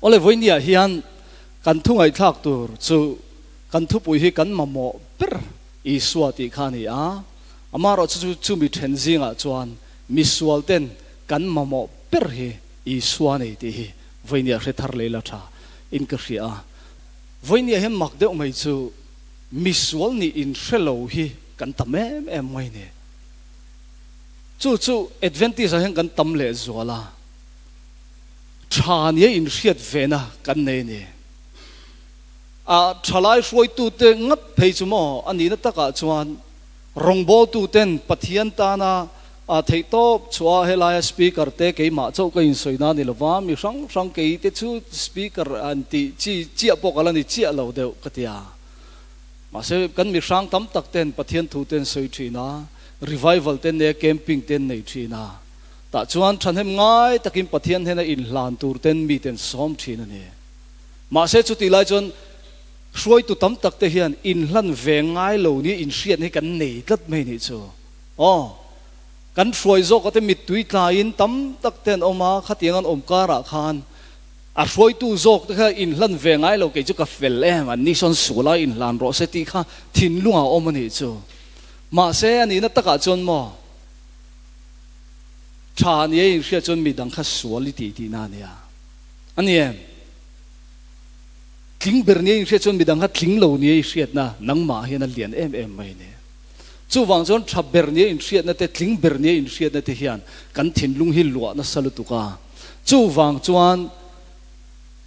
Awle vawinia hian kan thu ngaihthlak tur chu kan thupui hi kan mamawh ber Isua tih kha a ni a, amaherawhchu chu chumi then zingah chuan misual ten kan mamawh ber hi Isua a ni tih hi vawinia hre thar leh la tha in ka hria a. Vawinia hian mak deuh mai chu misual nih inhre lo hi kan tam em em mai ni. Chu chu Adventist ah hian kan tam leh zual a. Tha nia inhriat vena kan nei a ni. A thalai hruaitute ngat phei chu maw a nihna takah chuan rawngbawltuten Pathian tana theihtawp chhuah helaia speaker te keimah chauh ka insawi na ni lova, mi hrang hrang kei te chu speaker an tih chi chiah pawh ka la ni chiah lo deuh ka ti a. Mahse kan mi hrang tam tak ten Pathian thu te an sawi thin a, revival te ne camping te an nei thin a. Tah chuan thahnem ngai takin Pathian hnena inhlan tur ten miten sawm thin a ni. Mahse chutih lai chuan hruaitu tam tak te hian inhlan ve ngai lo nia inhriatna hi kan nei tlat mai nih chu. Aw, kan hruai zawka te mittui tlaiin tam tak te an awm a, khatiang an awm karah khan a hruaitu zawk te kha inhlan ve ngai lo kei chu ka fel em, an ni sawn suala inhlan rawh se tih kha thinlungah a awm a nih chu. Mahse a nihna takah chuan maw, Tha nia inhriat chuan midang kha sual i tih tihna a nia. A ni em? Tling ber nia inhriat chuan midang kha tling lo nia i hriatna nangmah hian a lian em em mai a ni. Chuvang chuan tha ber nia inhriatna te, tling ber nia inhriatna te hian kan thinlung hi luah nasa lutuk a. Chuvang chuan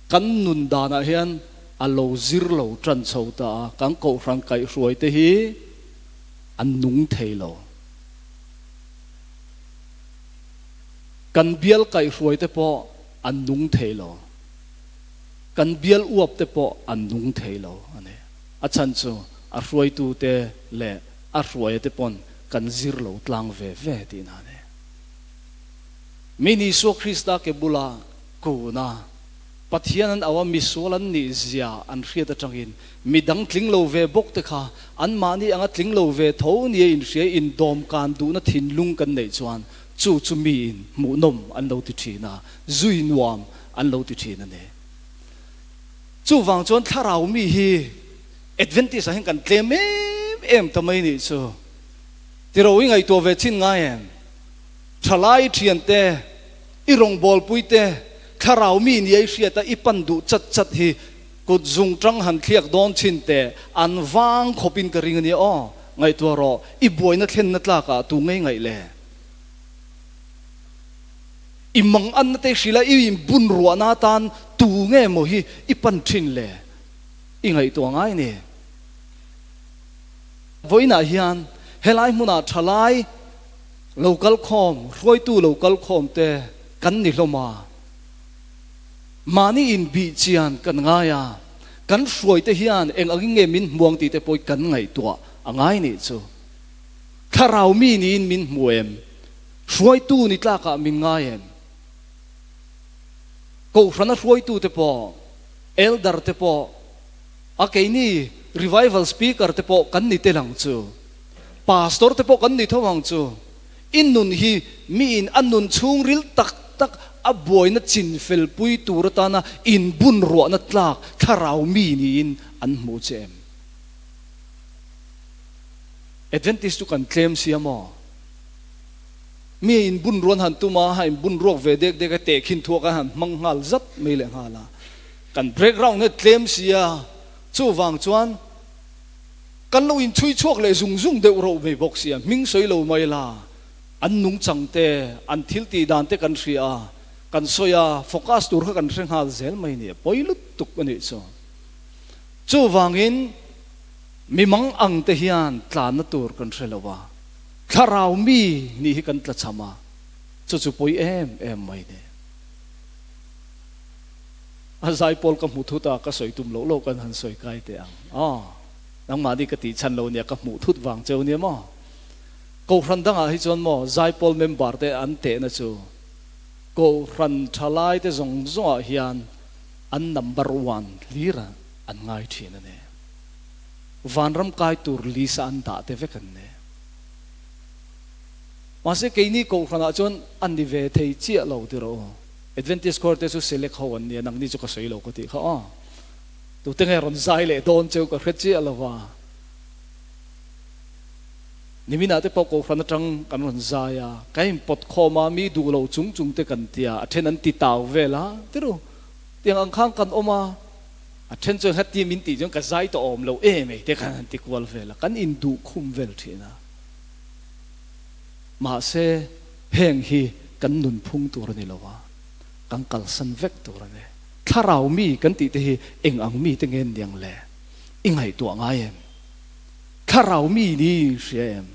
kan nun danah hian a lo zir lo tan chho ta a, kan kohhran kaihhruai te hi an nung thei lo. Kan bial kaihhruai te pawh an nung thei lo. Kan bial uap te pawh an nung thei lo a ni. A chhan chu a hruaitu te leh a hruaia te pawn kan zir lo tlang ve ve tihna a ni. Min Isua Krista ke bula kun a, Pathian an au a, misual an nih zia an hriat atangin midang tling lo ve bawk te kha anmahni anga tling lo ve tho nia inhria indawmkan duhna thinlung kan neih chuan chu chu miin hmuhnawm an lo ti thin a, zui nuam an lo ti thin a ni. Chuvang chuan thlarau mi hi Adventist ah hian kan tlem em em ta mai nih chu. Tiro i ngaihtuah ve chin ngai em? Thalai thiante. I rawngbawlpui te, thlarau mi nia i hriat a i pan duh chat chat hi kut zung tang han thliak dawn chin teh an vang khawp in ka ring a nia aw. Ngaihtuah rawh, i buaina thlenna tlak ah tu ngei ngaih le? I mang anna te hrilh a i in bun ruahna atan tu nge maw hi i pan thin le? I ngaihtuah ngai ni. Vawiinah hian helai hmunah thalai Lo kal khawm, hruaitu lo kal khawm te kan ni hlawm a. Mahni inbih chian kan ngai a, kan hruai te hian eng angin nge min hmuang tih te pawh kan ngaihtuah a ngai nih chu. Thlarau mi niin min hmu em? Hruaitu ni tlakah min ngai em? Kohhrana hruaitu te pawh, elder te pawh, a keini revival speaker te pawh kan ni tel ang chu. Pastor te pawh kan ni tho ang chu. I nun hi miin a nun chhungril tak tak a buaina chinfel pui tur atana inbun ruahna tlak thlarau mi niin an hmu che em? Adventist chu kan tlem sia maw? Mi inbun ruan han tum a, ha inbun ruak ve dek dek a, tehkhin thuak a han hmang nghal zat mai leh nghal a. Kan background hi a tlem sia, chuvang chuan Kan lo inchhui chhuak leh zung zung deuh rauh mai bawk sia, hming sawi lo mai la, an nungchang te, an thil tih dan te kan hria a, kan sawi a, focus tur kha kan hre nghal zel mai nia, pawi lutuk a nih chu. Chuvangin mi mang ang te hian tlanna tur kan hre lo a, thlarau mi nih hi kan tlachham a, chu chu pawi em em mai ni. A zaipawl ka hmu thut a, ka sawi tum loh loh kan han sawi kai teh ang. Aw, nangmahni ka tih chhan lo nia, ka hmuh thut vang cheu nia maw? Kohhran dangah hi chuan maw zaipawl member te an tehna chu Kohhran thalai te zawng zawngah hian an number one hlir an ngai thin a ni. Vanram kai tur list a an dah te vek an ni. Mahse keini Kohhranah chuan a ni ve thei chiah lo tiraw? Adventist choir te chu select ho an nia, nangni chu ka sawi lo ka tih kha aw. Tute nge rawn zai leh dawn cheu ka hre chiah lo va. Niminah te pawh Kohhran atang kan rawn zai a, kan inpawt khawm a, mi duh lo chung chung te kan tia, a then an ti tau vel a, tiru, tiang ang khan kan awm a, a then chuan heti min tih chuan ka zai tawh awm lo em ei te khan han ti kual vel a, kan induh khum vel thin a. Mahse, heng hi kan nunphung tur a ni lo a, kan kalsan vek tur a ni. Thlarau mi kan tih te hi eng ang mi te nge niang le? I ngaihtuah ngai em? Thlarau mi ni i hria em?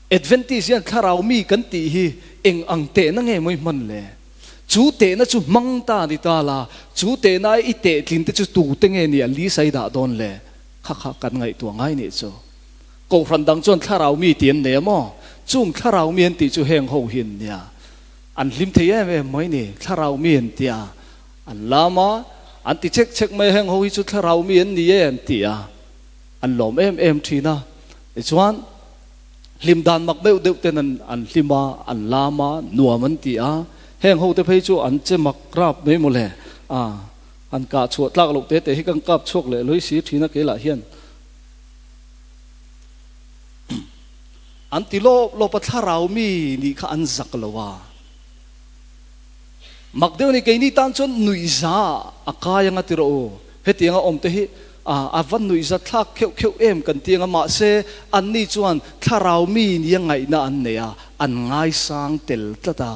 Adventist hian thlarau mi kan tih hi eng ang tehna nge mawi hman le? Chu tehna chu hmang ta ni ta la, chu tehna a i tehtlin te chu tute nge ni a lisa i dah dawn le? Kha kha kan ngaihtuah ngai nih chu. Kohhran dang chuan thlarau mi tih an nei a maw? Chung thlarau mi an tih chu heng ho hi an nia. An hlim thei em em mai ni, thlarau mi an tia. An lam a, an ti chek chek mai a, heng ho hi chu thlarau mi an ni e an ti a. An lawm em em thin a. Tichuan, hlim dan mak deuh deuh ten an hlim a, an lam a, nuam an ti a. Heng ho te phei chu an che mak rap mai maw le. A, han kah chhuah tlak loh te te hi kan kap chhuak leh lawih si thin a keilah hian. An ti lawp lawp a, thlarau mi nih kha an zak lo a. Mak deuh a ni, keini tan chuan nuihza a kai anga ti rawh u. Hetianga awm te hi a va nuihza thlak kheuh kheuh em kan ti anga, mahse anni chuan thlarau mi nia ngaihna an nei a, an ngaisang tel tlat a.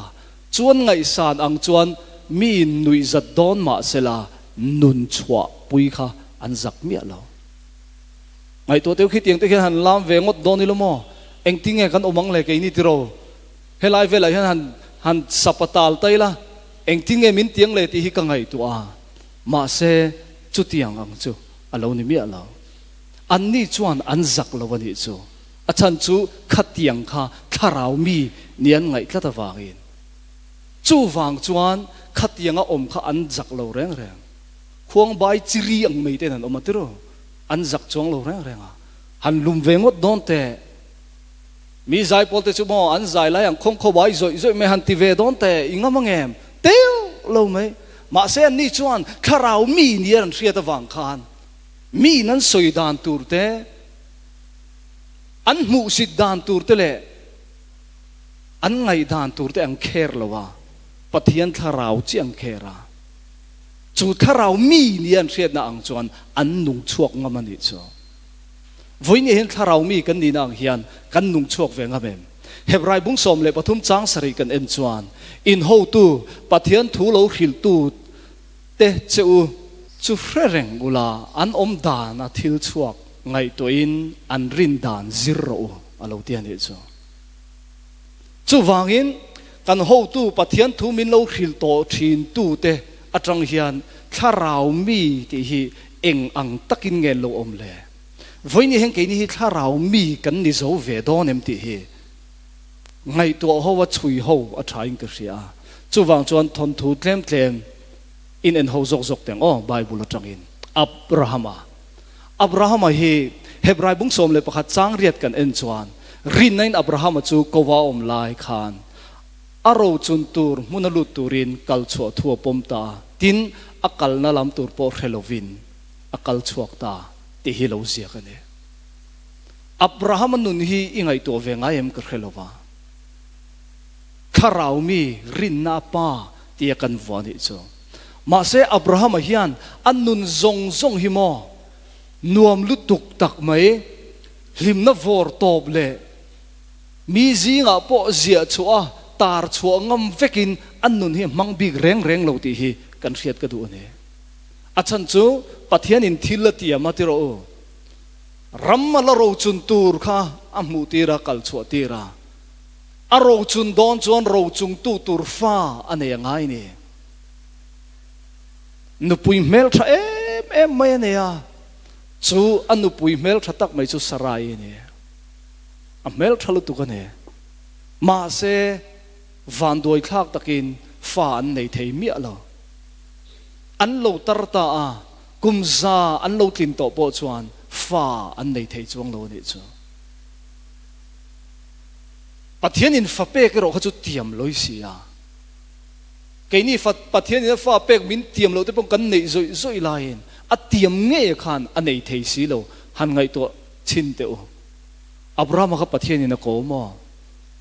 Chuan ngaihsan ang chuan mi nuihzat dawn mahsela nun chhuah pui kha an zak miah lo. Ngaihtuah teuh khi tiang te khian han lam ve ngawt dawn ilo maw? Engtinge kan awm ang le keini tiraw? Helai velah hian han han sapa tal ta ila, engtinge min tiang le tih hi ka ngaihtuah a, mahse chutiang ang chu a lo ni miah lo. Anni chuan an zak lo a nih chu. A chhan chu khatiang kha thlarau mi ni an ngaih tlat avangin. Chuvang chuan khatianga awm kha an zak lo reng reng. Khuangbai chiri ang mai ten an awm a tiraw? An zak chuang lo reng reng a. Han lum ve ngawt dawn teh. Mi zaipawl te chu maw an zai lai ang khawng khaw bai zawih zawih mai han ti ve dawn teh i ngam ang em? Teuh lo mai. Mahse anni chuan thlarau mi nia an hriat avang khan miin an sawi dan tur te, an hmuhsit dan tur te leh an ngaihdan tur te an kher lo a, Pathian thlarau chiah an kher a. Chu thlarau mi nia an hriatna ang chuan an nung chhuak ngam a nih chu. Vawiin hian thlarau mi kan nihna ang hian kan nung chhuak ve ngam em? Hebrai bung 13 chang sarih kan en chuan, In hotu, Pathian thu lo hrilhtu te che u chu hre reng ula, an awm dan a thil chhuak ngaihtuahin an rin dan zir rawh u, a lo ti a nih chu. Chuvangin, kan hotu Pathian thu min lo hrilh tawh thintute atang hian thlarau mi tih hi eng ang takin nge lo awm le? Vawiin hian keini hi thlarau mi kan ni zo ve dawn em tih hi ngaihtuah ho a chhui ho a thain ka hria a. Chuvang chuan thawnthu tlem tlem in en ho zawk zawk teng aw Bible atangin. Abrahama. Abrahama hi Hebrai bung 11 chang riat kan en chuan rinna in Abrahama chu kova awm lai khan a rochun tur hmun a lut turin kal chhuah thu a pawm ta a, tin a kalna lam tur pawh hre lovin a kal chhuak ta tih hi lo ziak a ni. Abrahama nun hi i ngaihtuah ve ngai em ka hre lova, thlarau mi rinna a pa tia kan vuah nih chu. Mahse Abrahama hian a nun zawng zawng hi maw nuam lutuk tak mai, hlimna vawr tawp leh mi zingah pawh ziah chhuah a tar chhuah ngam vekin a nun hi a hmang bik reng reng lo tih hi kan hriat ka duh a ni. A chhan chu Pathianin thil a tiam a ti rawh u. Ram a la rochun tur kha a hmuh tir a, kal chhuah tir a. A rochun dawn chuan rochungtu tur fa a nei a ngai ni. Nupui hmeltha em em mai a nei a, chu a nupui hmeltha tak mai chu Sarai a ni. A hmeltha lutuk a ni. Mahse, vanduai thlak takin fa an nei thei miah lo. An lo tar ta a, kum za an lo tlin tawh pawh chuan fa an nei thei chuang lo a nih chu. Pathianin fa pek erawh kha chu tiam lawi si a. Keini fa Pathianin a fa pek min tiam loh te pawh kan neih zawih zawih laiin a tiam ngei khan a nei thei si lo han ngaihtuah chhin teh u. Abrahama kha Pathianin a ko maw?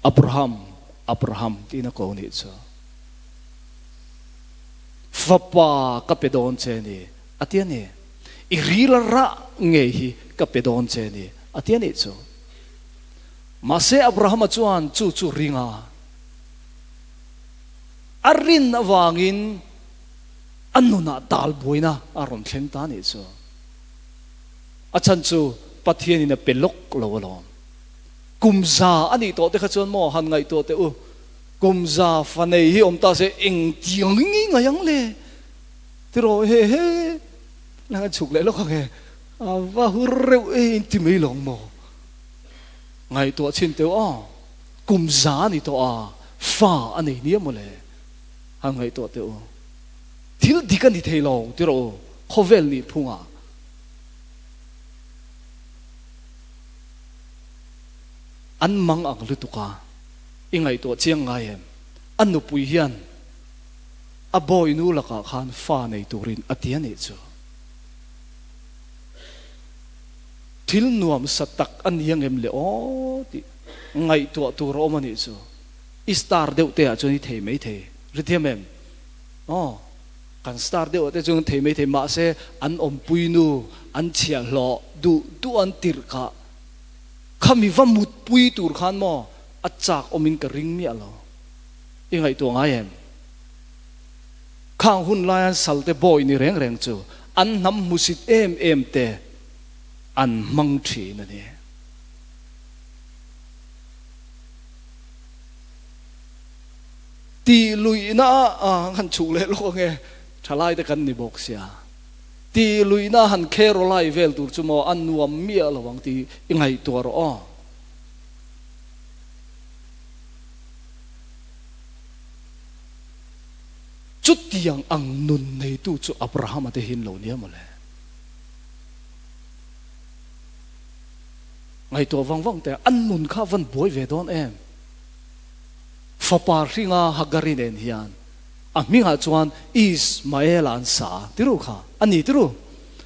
Abraham, Abraham tiin a ko nih chu. Fapa ka pe dawn che ni a ti a ni. I ril a rah ngei hi ka pe dawn che ni a ti a nih chu. Mahse Abrahama chuan chu chu ring a. A rin avangin a nunah tal buaina a rawn thleng ta nih chu. A chhan chu Pathianin a pe lawk lo alawm. Kum za a nih tawh te kha chuan maw han ngaihtuah teh u. Kum za fa nei hi awm ta se engtiang nge ngai ang le? Tiraw he he lang an chhuk leh lawk ang e, a va hur reuh e in ti mai lawng maw? Ngaihtuah chhin teuh aw, kum za a ni tawh a, fa a nei nia maw le? Han ngaihtuah teh u. Thil dik a ni thei lo tiraw u, khawvel nih phungah. An mang ang lutuk a. I ngaihtuah chiang ngai em? A nupui hian a bawinu lakah khan fa nei turin a ti a nih chu. Thil nuamsa tak a ni angem le aw tih ngaihtuah tur a awm a nih chu. I star deuh te ah chuan i thei mai thei. Hrethiam em? Aw, kan star deuh ah te chuan kan thei mai thei. Mahse, an awmpuinu, an chhiahhlawh duh duh an tirh kha Khami va mutpui tur khan maw a chak awmin ka ring miah lo. I ngaihtuah ngai em? Khang hun lai an salte bawi ni reng reng chu an hnam hmusit em em te an hmang thin a ni. Tih luihna a han chhuk leh lawk ange, thalai te kan ni bawk sia. Tih luihna han kherawlai vel tur chu maw a nuam miah lo ang tih i ngaihtuah rawh aw. Chutiang ang nun neitu chu Abrahama te hi an lo nia mawle. Ngaihtuah vang vang teh an nun kha van buai ve dawn em? Fapa hringa Hagari nen hian A hmingah chuan Ismaela an sa a, ti ru kha a ni ti ru.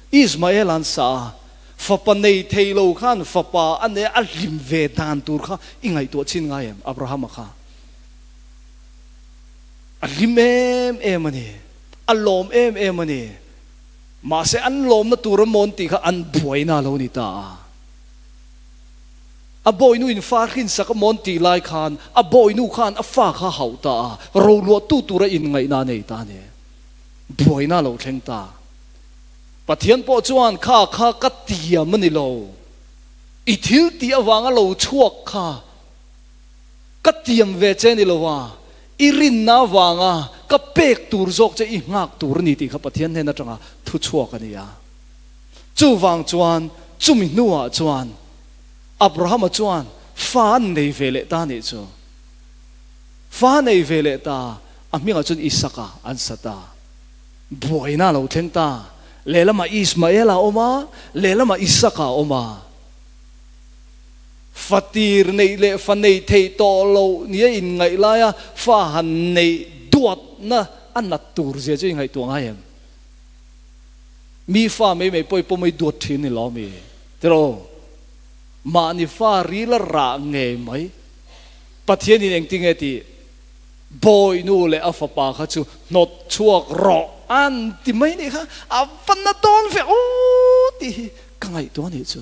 Ismaela an sa a, fapa nei thei lo khan fapa a nei a hlim ve dan tur kha i ngaihtuah chhin ngai em Abrahama kha? A hlim em em a ni, a lawm em em a ni. Mahse an lawmna tur a mawn tih kha an buaina a lo ni ta a. A bawinu in fa hrinsak a mawn tih lai khan a bawinu khan a fa kha a hauh ta a, roluahtu tura inngaihna a nei ta a ni. Buaina a lo thleng ta. Pathian pawh chuan kha kha ka tiam a ni lo, i thil tih avanga lo chhuak kha ka tiam ve che a ni lo a, i rinna avanga ka pek tur zawk che i nghak tur a ni tih kha Pathian hnen atanga thu chhuak a ni a. Chuvang chuan chumi hnuah chuan Abrahama chuan fa an nei ve leh ta nih chu. Fa nei ve leh ta, a hmingah chuan Isaka an sa ta. Buaina a lo thleng ta. Lehlamah Ismaela a awm a, lehlamah Isaka a awm a. Fa tir neih leh fa nei thei tawh loh nia inngaih laia fa han neih duatna a nat tur zia chu i ngaihtuah ngai em? Mi fa mai mai pawh i pawm i duat thin ni lo mi? Tiraw? Mahni fa ril a rah ngei mai. Pathianin engtinge tih Bawinu leh a fapa kha chu hnawt chhuak rawh an ti mai nih kha a va na dawn ve aw tih hi ka ngaihtuah nih chu.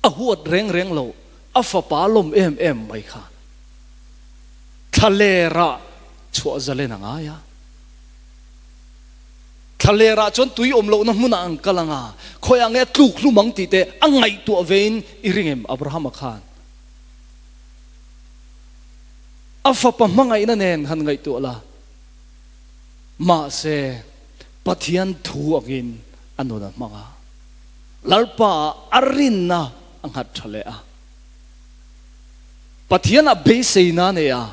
A huat reng reng lo a fapa lawm em em mai kha thlalerah chhuah zalen a ngai a. Thlalerah chuan tui awm lohna hmunah an kal ang a, khawiah nge a tluk hlum ang tih te a ngaihtuah vein i ring em? Abrahama khan a fapa hmangaihna nen han ngaihtuah la, mahse Pathian thu angin a nun a hmang a, Lalpa ah a rinna a nghat tha leh a, Pathian ah beiseina a nei a,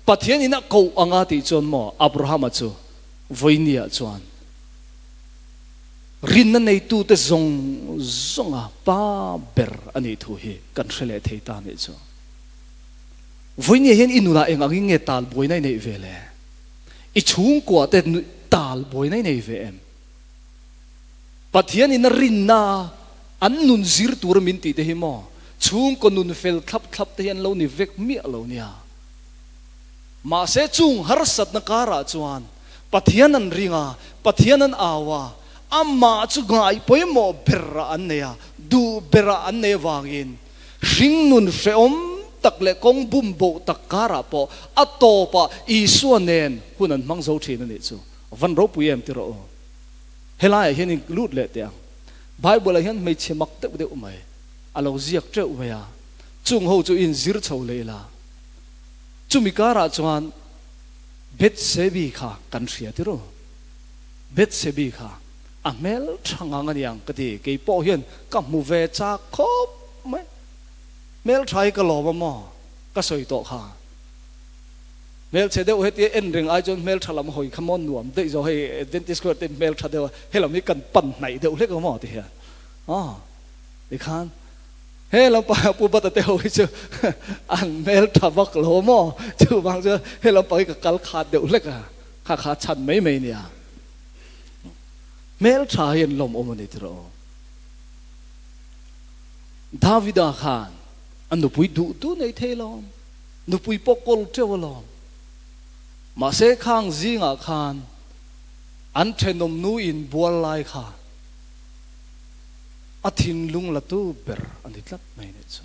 Pathian in a koh anga tih chuan maw Abrahama chu Vawinia chuan rinna neitute zawng zawnga pa ber a nih thu hi kan hre leh thei ta nih chu. Vawinia hian i nunah eng angin nge tal buaina i neih ve le? I chhungkua te tal buaina i nei ve em? Pathian in a rinna an nun zir tura min tih te hi maw chhungkaw nun fel thlap thlap te hi an lo ni vek miah lo nia. Mahse chung harsatna karah chuan Pathian an ring a, Pathian an au a, amah chu ngaih pawimawh berah an nei a, duh berah an nei avangin hringnun hrehawm tak leh kawng bum boh tak karah pawh a tawpah Isua nen hun an hmang zo thin a nih chu. Van ropui em ti rawh u. Helaiah hian in lut leh teh ang. Bible-ah hian hmeichhe mak deuh deuh mai a lo ziak teuh mai a, chung ho chu in zir chho leh ila. Chumi karah chuan Bethsebi kha kan hria ti ru. Bethsebi kha a hmel tha ngang a niang ka ti, kei pawh hian ka hmu ve chak khawp mai. Hmel tha hi ka lawm a maw? Ka sawi tawh kha. Hmelchhe deuh hetia en reng ai chuan hmeltha lam hawi kha maw nuam daih zawk hei Adventist Square te hmeltha deuh a helam hi kan pan hnaih deuh hlek ang maw ti hian aw tikhan he lam pang Pu Bata te ho hi chu an hmeltha vak lo maw chuvang chuan he lam pang hi ka kal khat deuh hlek a kha kha chhan mai mai nia hmeltha hi an lawmawm a ni tiraw Davida khan a nupui duh duh nei thei lo. Nupui pawh kawl teuh alawm. Mahse khang zingah khan an thenawm nu in bual lai kha a thinlung la tu ber a ni tlat mai nih chu.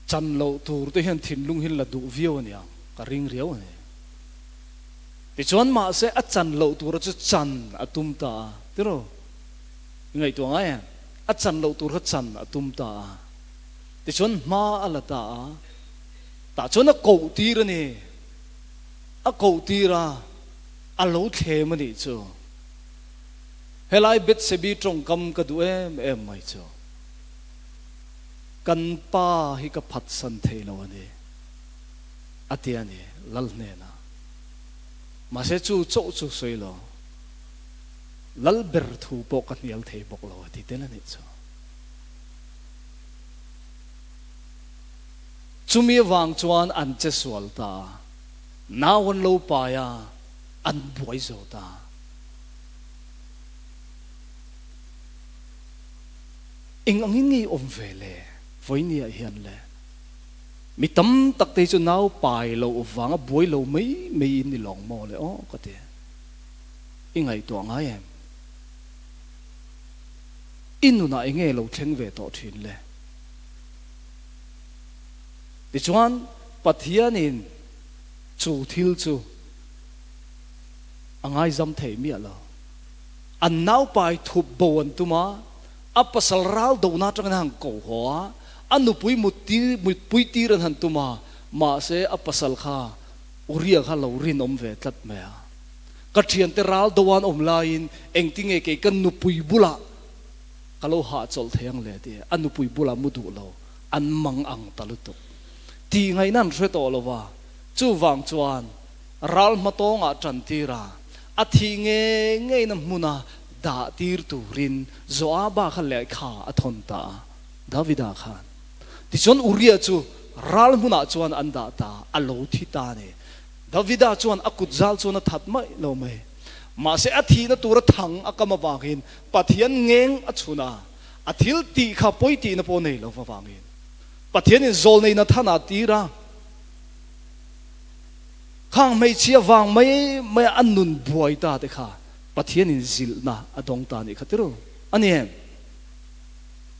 Chan loh tur te hian thinlung hi la duh viau a niang, ka ring riau a ni. Tichuan mahse a chan loh tura chu chan a tum ta a, tiraw? I ngaihtuah ngai em? A chan loh tur kha chan a tum ta a. Tichuan hma a la ta a. Tah chuan a koh tir a ni. A koh tir a, a lo thlem a nih chu. Helai Bethsebi tawngkam ka duh em em mai chu. Kan pa hi ka phatsan thei lo a ni, a ti a ni Lal hnenah. Mahse chu chauh chu sawi lo. Lal ber thu pawh ka hnial thei bawk lo a ti tel a nih chu. Chumi avang chuan an che sual ta a, nau an lo pai a, an buai zo ta. Eng angin ngei awm ve le vawinia hian le? Mi tam tak te hi chu nau pai loh vanga buai lo mai mai in ni lawng maw le aw ka ti. I ngaihtuah ngai em? I nunah eng nge lo thleng ve tawh thin le? Tichuan, Pathianin chu thil chu a ngaizam thei miah lo. An naupai thup bo an tum a, a pasal ral dohna atangin a han ko haw a, a nupui mutpui tir an han tum a, mahse a pasal kha Uria kha lo rinawm ve tlat mai a. Ka thiante ral do an awm laiin engtinge kei ka nupui bulah ka lo hahchawlh thei ang le tih a nupui bulah mu duh lo an mang ang ta lutuk tih ngaihna an hre tawh lo va, chuvang chuan ral hmatawngah tan tir a, a thih ngei ngeina hmuna dah tir turin Joaba kha lehkha a thawn ta a, Davida khan. Tichuan Uria chu ral hmunah chuan an dah ta, a lo thi ta a ni. Davida chuan a kut zal chuan a that mai lo mai. Mahse a thihna tura thang a kam avangin Pathian ngeng a chhun a, a thil tih kha pawi tihna pawh nei lo avangin Pathianin zawlnei Nathana a tir a. Khang hmeichhia vang mai maia a nun buai ta te kha Pathianin zilhna a dawng ta anih kha tirh a ni em?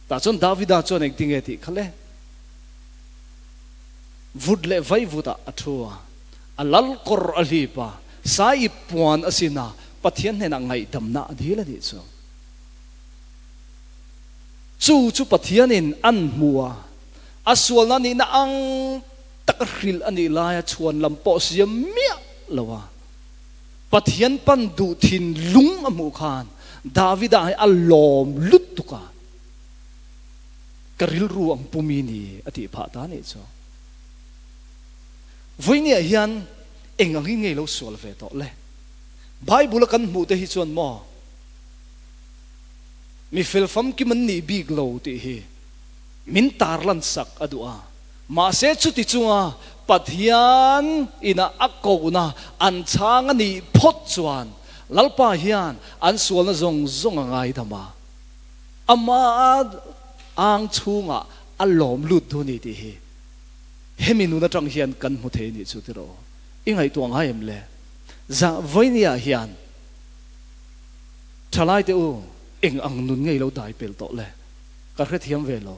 Tah chuan Davida chuan engtinge tih kha le? Vut leh vaivut ah a thu a, a lal kawr a hlip a, sai ip puan a sin a, Pathian hnenah ngaihdamna a dil a nih chu. Chu chu Pathianin an hmu a, a sualna nihna ang tak a hrilh a nih laia chhuan lam pawh siam miah lo a, Pathian pan duh thinlung a hmuh khan Davida hi a lawm lutuk a. Ka rilru ang pumi ni a tih phah ta nih chu. Vawinia hian eng ang hi ngei lo sual ve tawh le? Bible a kan hmuh te hi chuan maw mi fel famkim an nih bik lo tih hi Min tarlan sak a duh a. Mahse chuti chunga Pathian ina a kohna an chhang a nih phawt chuan Lalpa hian an sualna zawng zawng a ngaidam a, amah ang chhungah a lawm lut duh a ni tih hi hemi nun atang hian kan hmu thei a nih chu tiraw? I ngaihtuah ngai em le? Zah vawinia hian thalaite u eng ang nun ngei lo dai pel tawh le? Ka hrethiam ve lo.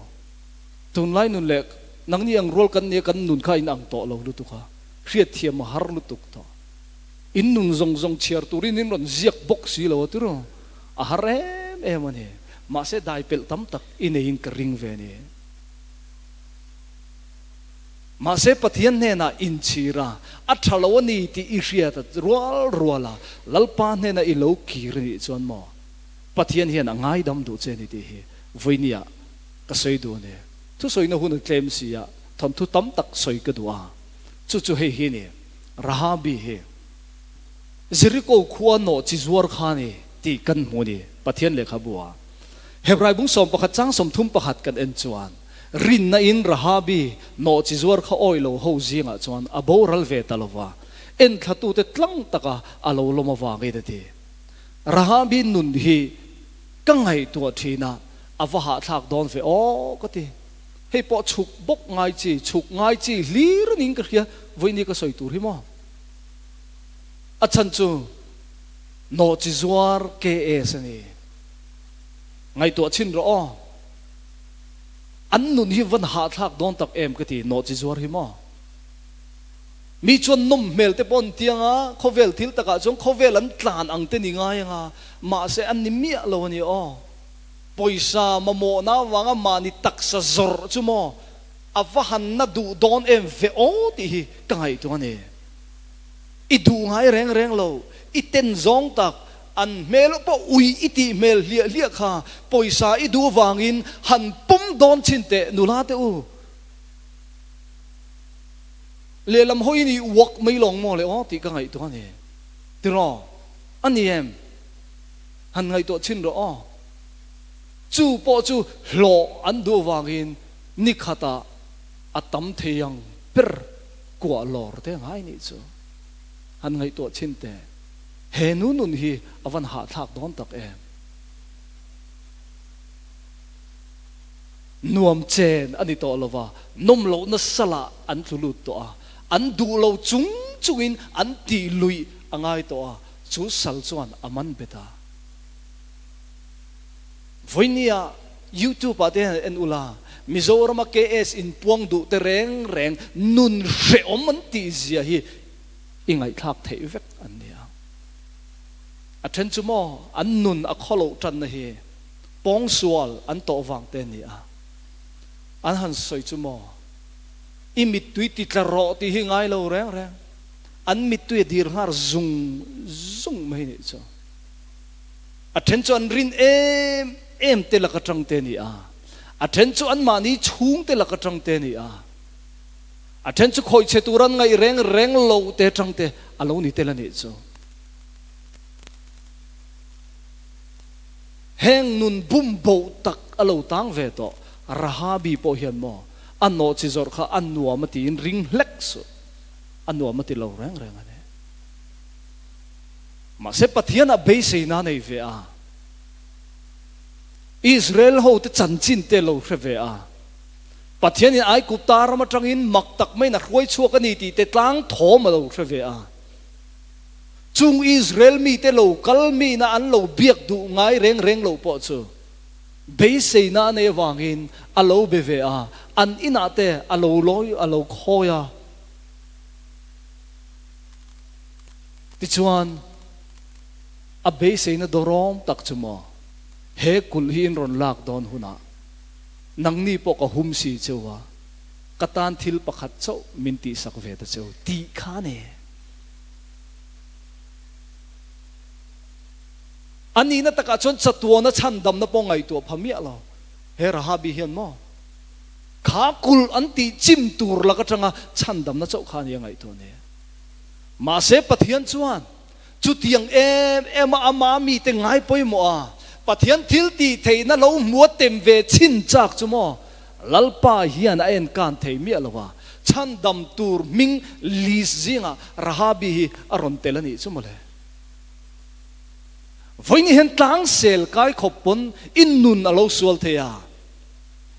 Tunlai nun leh nangni ang rual kan nia kan nun kha in ang tawh lo lutuk a, hriatthiam a har lutuk tawh. In nun zawng zawng chhiar turin in rawn ziak bawk si lo a tiraw? A har em em a ni. Mahse dai pelh tam tak i neiin ka ring ve a ni. Mahse Pathian hnenah inchhir a, a tha lo a ni tih i hriat a rual rual a, Lalpa hnena i lo kir a nih chuan maw? Pathian hian a ngaidam duh che a ni tih hi vawinia ka sawi duh a ni. Thusawina hun a tlem si a, thawnthu tam tak sawi ka duh a. Chu chu hei hi a ni, Rahabi hi Jeriko khua nawh chi zuar kha a ni tih kan hmu a ni Pathian lehkhabu ah. Hebrai bung 11 chang 31 kan en chuan rinna in Rahabi nawh chi zuar kha awih lo ho zingah chuan a boral ve ta lo va, enthlatute tlang taka a lo lawm avangin a ti. Rahabi nun hi ka ngaihtuah thin a, a va hahthlak dawn ve aw ka ti. Hei pawh chhuk bawk ngai chi, chhuk ngai chi hlir a niin ka hria, vawiini ka sawi tur hi maw? A chhan chu nawhchi zuar KS a ni. Ngaihtuah chhin rawh aw. An nun hi van hahthlak dawn tak em ka ti, nawhchi zuar hi maw? Mi chuan nawm hmel te pawh an ti ang a, khawvel thil takah chuan khawvel an tlan ang te ni ngai ang a, mahse an ni miah lo a ni aw. Pawisa mamawhna avanga mahni taksa zawrh chu maw a va han na duh dawn em ve aw tih hi ka ngaihtuah a ni. I duh ngai reng reng lo, i ten zawng tak, an hmel pawh ui i tih hmel hliah hliah kha pawisa i duh avangin han pawm dawn chhin teh nula te u. Lehlam hawiin i uak mai lawng maw le aw tih ka ngaihtuah a ni. Tiraw? A ni em? Han ngaihtuah chhin rawh aw. Chu pawh chu hlawh an duh avangin ni khatah a tam thei ang ber kuah lawr te ngai nih chu. Han ngaihtuah chhin teh. He nu nun hi a van hahthlak dawn tak em? Nuam chen a ni tawh lo va, nawm lohna salah an tlu lut tawh a, an duh lo chung chungin an tih luih a ngai tawh a, chu sal chuan a man bet a. Vawinia YouTube ah te hian en ula, Mizorama KS inpuang duh te reng reng nun hrehawm an tih zia hi i ngaihthlak theih vek an ni ang. A then chu maw an nun a khawloh tanna hi Pawngsual an tawh vang te ni a, an han sawi chu maw? I mittui ti tla rawh tih hi ngai lo reng reng, an mittui a dir nghar zung zung mai nih chu. A then chu an rin em em te lak atang te ni a, a then chu anmahni chhung te lak atang te ni a, a then chu khawichhe tur an ngaih reng reng lo te atang te a lo ni tel a nih chu. Heng nun bum boh tak a lo tang ve tawh. Rahabi pawh hian maw a nawhchi zawrh kha a nuam a tiin ring hlek suh. A nuam a ti lo reng reng a ni. Mahse Pathian a beiseina a nei ve a. Israel ho te chanchin te lo hre ve a. Pathianin Aigupta ram atangin mak tak maiin a hruai chhuak a ni tih te tlang thawm a lo hre ve a. Chung Israel mite lo kal mina an lo biak duh ngai reng reng lo pawh chu beiseina a nei avangin a lo be ve a, an inah te a lo lawi a lo khawi a. Tichuan, a beiseina dawrawm tak chu maw, he kulh hi in rawn lak dawn hunah nangni pawh ka hum si cheu a, ka tan thil pakhat chauh min tihsak ve ta cheu tih kha a ni. A nihna takah chuan chatuana chhandamna pawh ngaihtuah pha miah lo. He Rahabi hian maw kha kulh an tih chim tur lak atanga chhandamna chauh kha a ni a ngaihtuah ni. Mahse Pathian chuan chutiang em em a ama mite ngai pawimawh a, Pathian thil tih theihna lo hmu a tem ve chhin chak chu maw? Lalpa hian a en kan thei miah lo a, chhandam tur hming list zingah Rahabi hi a rawn tel a nih chu mawle. Vawiin hian tlangsel kai khawp pawn i nun a lo sual thei a,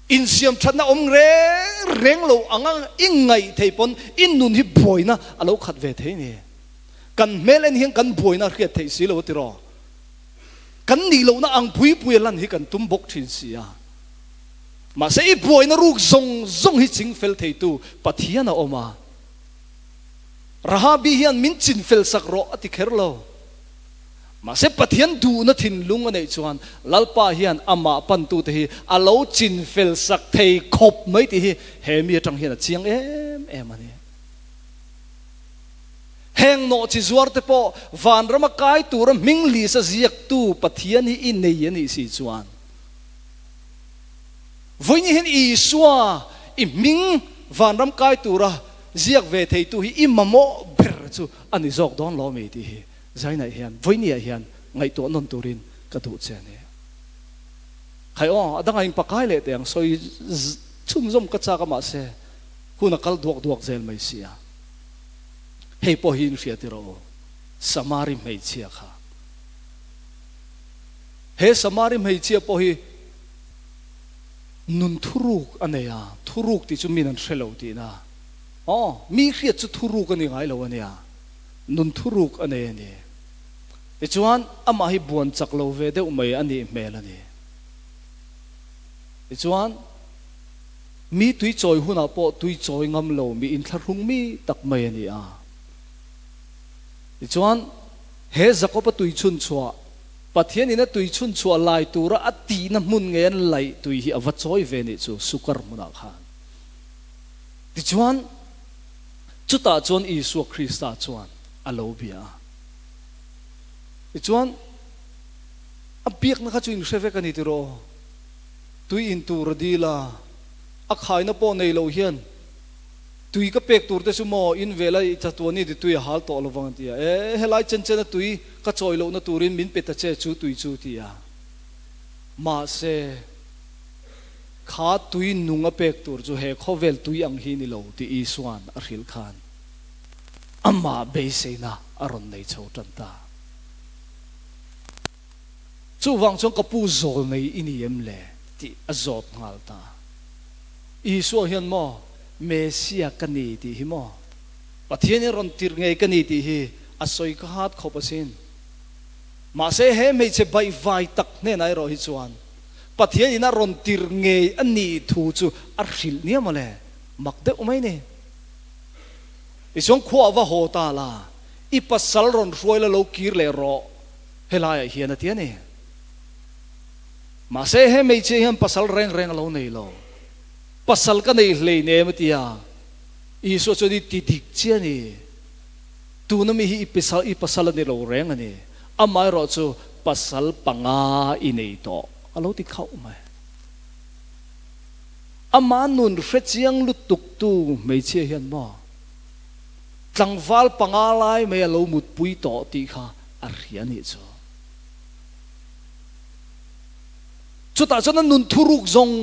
insiam thatna awm reng reng lo anga i ngaih thei pawn i nun hi buaina a lo khat ve thei ni. Kan hmel en hian kan buaina a hriat theih si lo a tiraw? Kan nih lohna ang pui pui a lan hi kan tum bawk thin si a. Mahse i buaina ruk zawng zawng hi ching fel theitu Pathian a awm a. Rahabi hian min chin fel sak rawh a ti kher lo. Mahse Pathian duhna thinlung a neih chuan Lalpa hian amah pantute hi a lo chin fel sak thei khawp mai tih hi he mi atang hian a chiang em em a ni. Heng nawh chi zuar te pawh vanrama kai tura hming lisa ziaktu Pathian hi i nei a nih si chuan vawiin hian Isua i hming vanram kai tura ziak ve theitu hi i mamawh ber chu a ni zawk dawn lo mi tih hi Zainah hian vawiiniah hian ngaihtuah nawn turin ka duh che a ni. Khai aw, a dangah inpakai leh teh ang sawi chhunzawm ka chak a mahse hun a kal duak duak zel mai si a. Hei pawh hi in hria ti rawh u, Samari hmeichhia kha. He Samari hmeichhia pawh hi nun thuruk a nei a, thuruk tih chu min an hre lo tihna. Aw, mi hriat chu thuruk a ni ngai lo a nia, nun thuruk a nei a ni. Tichuan, amah hi buan chak lo ve deuh mai a nih hmel a ni. Tichuan, Mi tui chawi hunah pawh tui chawi ngam lo mi inthlahrung mi tak mai a ni a. Tichuan, he Jakob-a tui chhun chhuah, Pathian in a tui chhun chhuah lai tura a tihna hmun ngei an laih tui hi a va chawi ve nih chu Sukar hmunah khan. Tichuan, chutah chuan Isua Krista chuan a lo bia a. Tichuan, a biakna kha chu inhre vek a ni tiraw? Tui in tur a dil a, a khaina pawh nei lo hian tui ka pek tur te chu maw in vel a i chatuan i ti tui a hal tawh lo vang a ti a, e helai chen chen a tui ka chawi lohna turin min pe ta che chu tui chu ti a, mahse kha tui nung a pek tur chu he khawvel tui ang hi ni lo tih Isua'n a hrilh khan amah beiseina a rawn nei chho tan ta. Chuvang chuan ka pu zawl nei i ni em le? tih a zawt nghal ta. Isua hian maw Mesia ka ni tih hi maw Pathian in rawn tirh ngei ka ni tih hi a sawi ka hat khawp asin. Mahse he hmeichhe baihvai tak hnenah erawh hi chuan Pathian in a rawn tirh ngei a nih thu chu a hrilh nia maw le? Mak deuh mai ni. Tichuan khuaah va haw ta la, i pasal rawn hruai la lo kir leh rawh. Helaiah hian a ti a ni. Mahse he hmeichhia hian pasal reng reng a lo nei lo. Pasal ka nei hlei nem a ti a. Isua chuan i ti dik chiah a ni. Tuna mi hi i pasal i pasal a ni lo reng a ni. Amaherawh chu pasal panga i nei tawh a lo ti khauh mai. Ama nun hre chiang lutuk tu hmeichhia hian maw tlangval panga lai mai a lo mutpui tawh tih kha a hria nih chu. Chutah chuan a nun thuruk zawng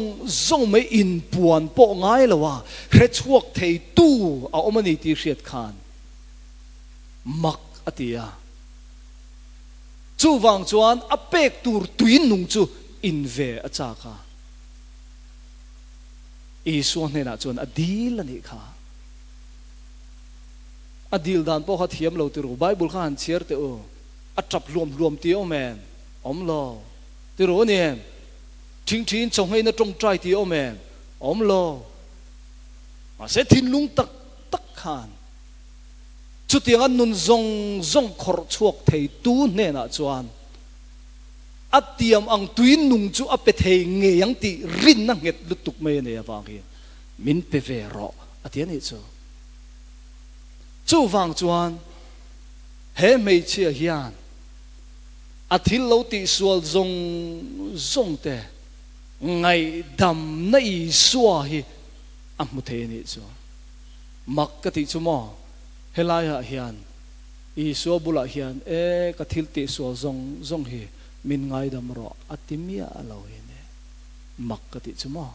zawng mai inpuan pawh ngai lo a, hre chhuak thei tu a awm a ni tih hriat khan mak a ti a. Chuvang chuan a pek tur tui nung chu in ve a chak a. Isua hnenah chuan a dil a nih kha. A dil dan pawh kha thiam lo ti ru. Bible kha han chhiar teh u. A tap hluam hluam tih awm em? Awm lo. Ti ru a ni em? Thingthiin chawngheina tawngtai tih awm em? Awm lo. Mahse thinlung tak tak khan chutiang a nun zawng zawng khawrh chhuak thei tu hnenah chuan a tiam ang tui nung chu a pe thei ngei ang tih rinna nghet lutuk mai a nei avangin min pe ve rawh a ti a nih chu. Chuvang chuan he hmeichhia hian a thil lo tihsual zawng zawng te ngaihdamna Isua hi a hmu thei a nih chu. Mak ka tih chu maw, helaiah hian Isua bulah hian e ka thil tihsual zawng zawng hi min ngaidam rawh a ti miah lo hi ni. Mak ka tih chu maw.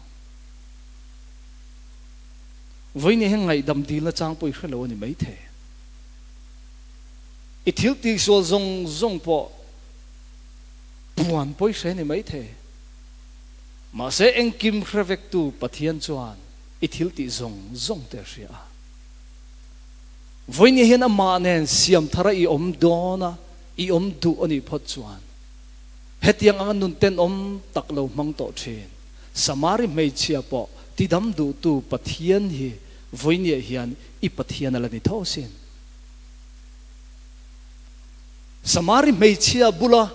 Vawiin hian ngaihdam dilna chang pawh i hre lo a ni maithei. I thil tihsual zawng zawng pawh puan pawh i hre a ni maithei. Mahse engkim hre vektu Pathian chuan i thil tih zawng zawng te a hria a. Vawiin hian amah nen siam thara i awm dawn a, i awm duh a nih phawt chuan hetiang anga nun tenawm tak lo hmang tawh thin. Samari hmeichhia pawh tidam duhtu Pathian hi vawinia hian i Pathian a la ni tho sin. Samari hmeichhia bula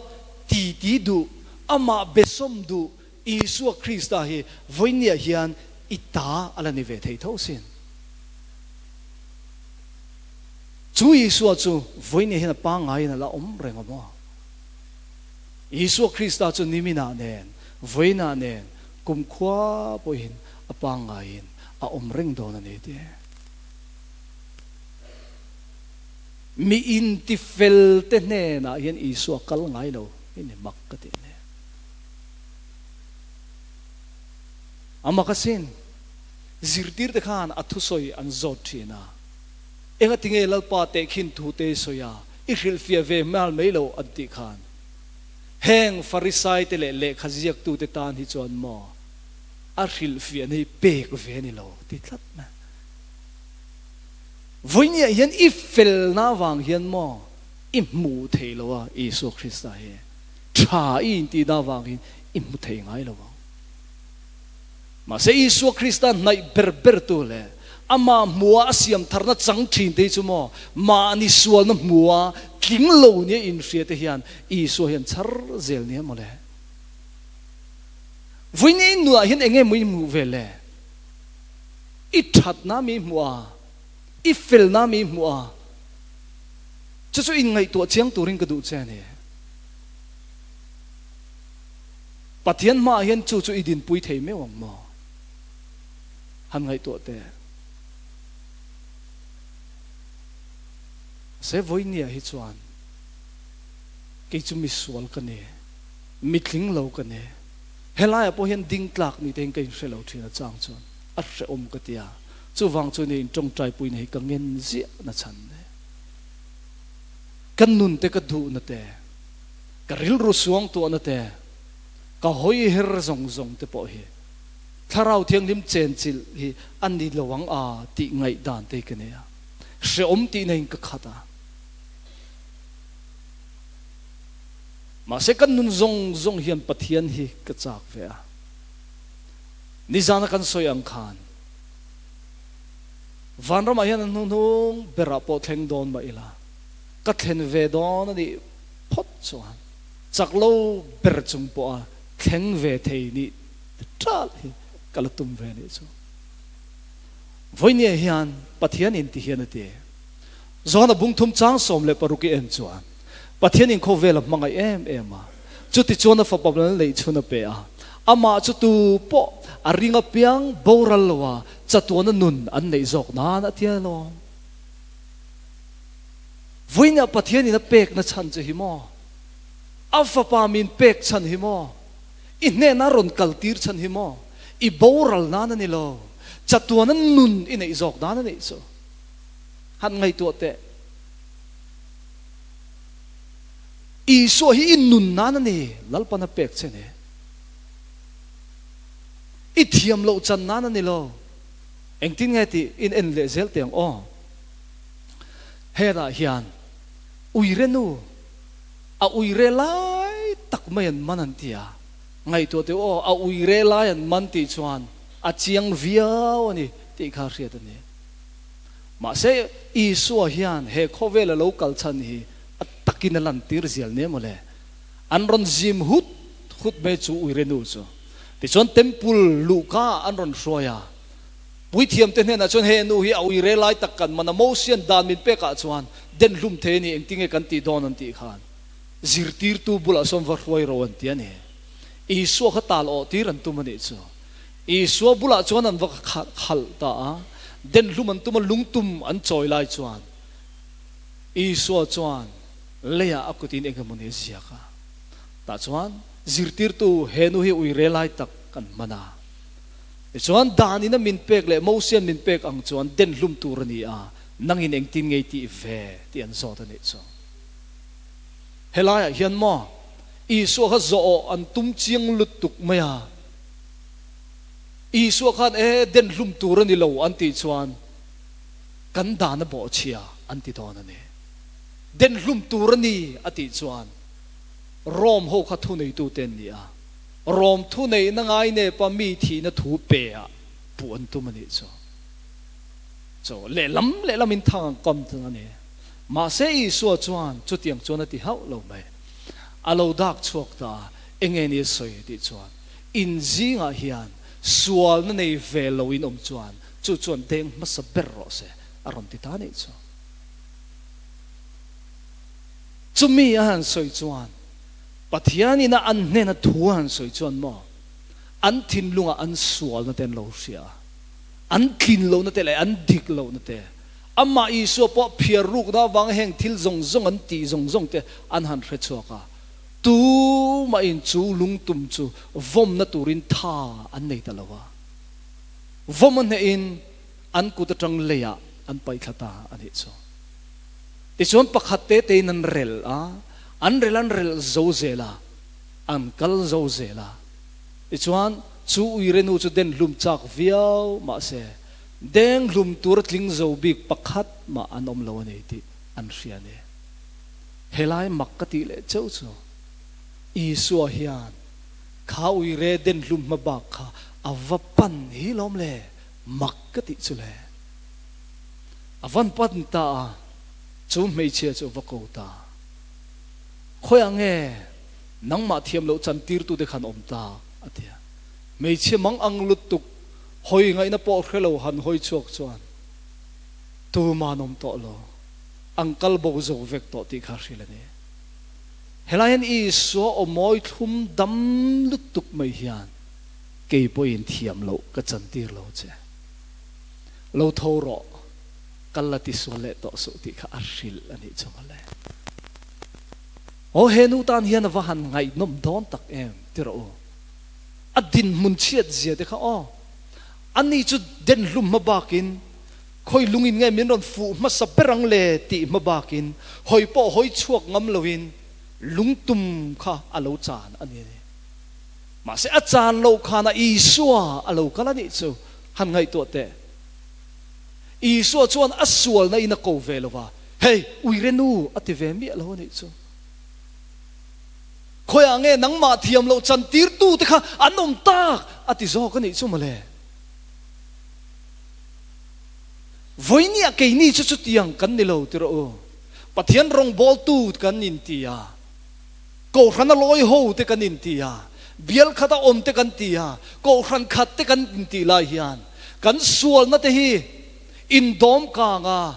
titi duh, amah besawm duh Isua Krista hi vawinia hian i ta a la ni ve thei tho sin. Chu Isua chu vawinia hian a pangaiin a la awm reng awm aw. Isua Krista chu niminah nen, vawiinah nen, kumkhua pawhin a pangngaiin a awm reng dawn a ni tih. Mi intifel te hnenah hian Isua kal ngai lo hi ni mak ka tih a ni. A mak asin, zirtirte khan a thusawi an zawt thin a, Engatinge Lalpa tehkhin thu te i sawi a, i hrilhfiah ve hmal mai lo an tih khan heng Farisai te leh lehkha ziaktute tan hi chuan maw a hrilhfiahna hi pek ve a ni lo ti tlat mai. Vawinia hian i felna avang hian maw i hmu thei lo a, Isua Krista hi tha i intihna avangin i hmu thei ngai lo ang. Mahse, Isua Krista hnaih ber bertu leh amah hmua a siam tharna chang thin te hi chu maw mahni sualna hmua tling lo nia inhria te hian Isua hian chhar zel nia maw le? Vawiin i nunah hian enge maw i hmuh ve le? I thatna mi hmuh a, i felna mi hmuh a, chu chu inngaihtuah chiang turin ka duh che a ni. Pathian hmaah hian chu chu i dinpui thei meuh ang maw? Han ngaihtuah teh. Mahse vawinia hi chuan kei chu misual ka ni, mitling lo ka ni. Helaiah pawh hian ding tlak ni tein ka inhre lo thin a chang chuan a hrehawm ka ti a, chuvang chu ni intawngtaipuina hi ka ngen ziah na chhan ni. Ka nun te ka duhna te. Ka rilru suangtuahna te, ka hawi her zawng zawng te pawh hi Thlarau Thianghlim chenchilh hi a ni lo ang a tih ngaihdan te hi ka nei a, hrehawm tihna in ka khat a. Mahse kan nun zawng zawng hian Pathian hi ka chak ve a. Nizana kan sawi ang khan vanramah hian a hnuhnung berah pawh thleng dawn mah ila ka thlen ve dawn a nih phawt chuan chak lo ber chung pawha thleng ve thei nih ṭalh hi ka la tum ve nih chu. Vawinia hian Pathian in ti hian a ti. Johana bungthum chang 16 i en chuan Pathian in khawvel a hmangaih em em a, chutichuan a fapa lal neih chhun a pe a, amah chu tu pawh a ring apiang boral loa chatuana nun an neih zawk nan a ti alawm. Vawiinah Pathian in a pekna chhan che hi maw? A fapa min pek chhan hi maw? I hnenah rawn kal tir chhan hi maw? I boral nan a ni lo. Chatuana nun i neih zawk dan a nih chu. Han ngaihtuah teh. Isua hi i nun nan a ni, Lalpan a pek che ni. I thiam loh chan nan a ni lo. Engtin nge tih in en leh zel teh ang aw. Hetah hian uire nu, a uire lai tak mai an man an ti a, ngaihtuah teh aw, a uire lai an man tih chuan a chiang viau a ni tih kha hriat a ni. Mahse, Isua hian he khawvel a lo kal chhan hi a takin a lantir zial nia maw le. An rawn zim hut hut mai chu uire nu chu. Tichuan temple luhka an rawn hruai a. Puithiamte hnenah chuan he nu hi a uire lai tak kan man a, Mosian dan min pekah chuan den hlum thei a ni, engtinge kan tih dawn an tih khan zirtirtu bulah sawn va hruai ro an ti a ni. Isua kha tal awh tir an tum a nih chu. Isua bulah chuan an va khalh ta a, den hlum an tum a, lungtum an chawi lai chuan Isua chuan leiah a kutin engemawni a ziak a, tah chuan zirtirtu he nu hi uire lai tak kan man a. Tichuan, Danin a min pek leh Mosian min pek ang chuan den hlum tur a ni a, nangin engtin nge i tih ve? tih an zawt a nih chu. Helaiah hian maw Isua kha zawh awh an tum chiang lutuk mai a, Isua khan e den hlum tur a ni lo an tih chuan kan dan a bawhchhia an ti dawn a ni. Den hlum tur a ni a tih chuan Rome ho kha thuneitute an ni a, Rome thuneihna ngai nepa mi thihna thu pe ah puh an tum a nih chu. Chu lehlam lehlam in thang ang kam thung a ni. Mahse Isua chuan chutiang chuan a ti hauh lo mai. A lo dak chhuak ta a, enge ni a sawi tih chuan in zingah hian sualna nei ve lo in awm chuan chu chuan deng hmasa ber rawh se a rawn ti ta a nih chu. Chumi a han sawi chuan Pathianin a an hnena thu a han sawi chuan maw an thinlungah an sualna te an lo hria a, an tlin lohna te leh an dik lohna te, amah Isua pawh phiar rukna avanga heng thil zawng zawng an tih zawng zawng te an han hre chhuak a, tumahin chu lungtum chu vawmna turin tha an nei ta lo a, vawm a hnehin an kut atang leiah an paih thla ta a nih chu. Tichuan pakhat te tein an rel a, an rel an rel zo zel a, an kal zo zel a. Tichuan chu uire nu chu den hlum chak viau mahse deng hlum tur a tling zo bik pakhat mah an awm lo a ni tih an hria a ni. Helai mak ka tih leh cheu chu Isua hian kha uire den hlum hma bak kha a va pan hi lawm le? Mak ka tih chu le. A van pan ta a, chu hmeichhia chu a va ko ta. Khawiah nge nangmah thiam loh chantirtute khan awm ta? a ti a. Hmeichhia mang ang lutuk hawi ngaihna pawh hre lo han hawi chhuak chuan tuman awm tawh lo, an kal bo zo vek tawh tih kha hrilh a ni. Helai hian Isua aw mawi thlum dam lutuk mai hian kei pawhin thiam loh ka chantir lo che. Lo tho rawh, kal la tisual leh tawh suh tih kha a hrilh a nih chu mawle. Aw he nu tan hian a va han ngaihnawm dawn tak em ti rawh u. A dinhmun chhiat zia te kha aw. Ani chu den hlum hma bakin khawi lungin nge min rawn fuh hmasa ber ang le tih hma bakin hawi pawh hawi chhuak ngam loin lungtum kha a lo chan a ni. Mahse a chan loh khanah Isua a lo kal a nih chu han ngaihtuah teh. Isua chuan a sualna in a ko ve lo va, Hei, uire nu a ti ve miah lo a nih chu. Khawiah nge nangmah thiam loh chantirtu te kha an awm tak a ti zawk a nih chu mawle. Vawinia keini chu chutiang kan ni lo ti rawh u. Pathian rawngbawltu kan inti a. Kohhran a lawi ho te kan inti a, bial khat a awm te kan ti a, kohhran khat te kan intih lai hian kan sualna te hi indawm kang a,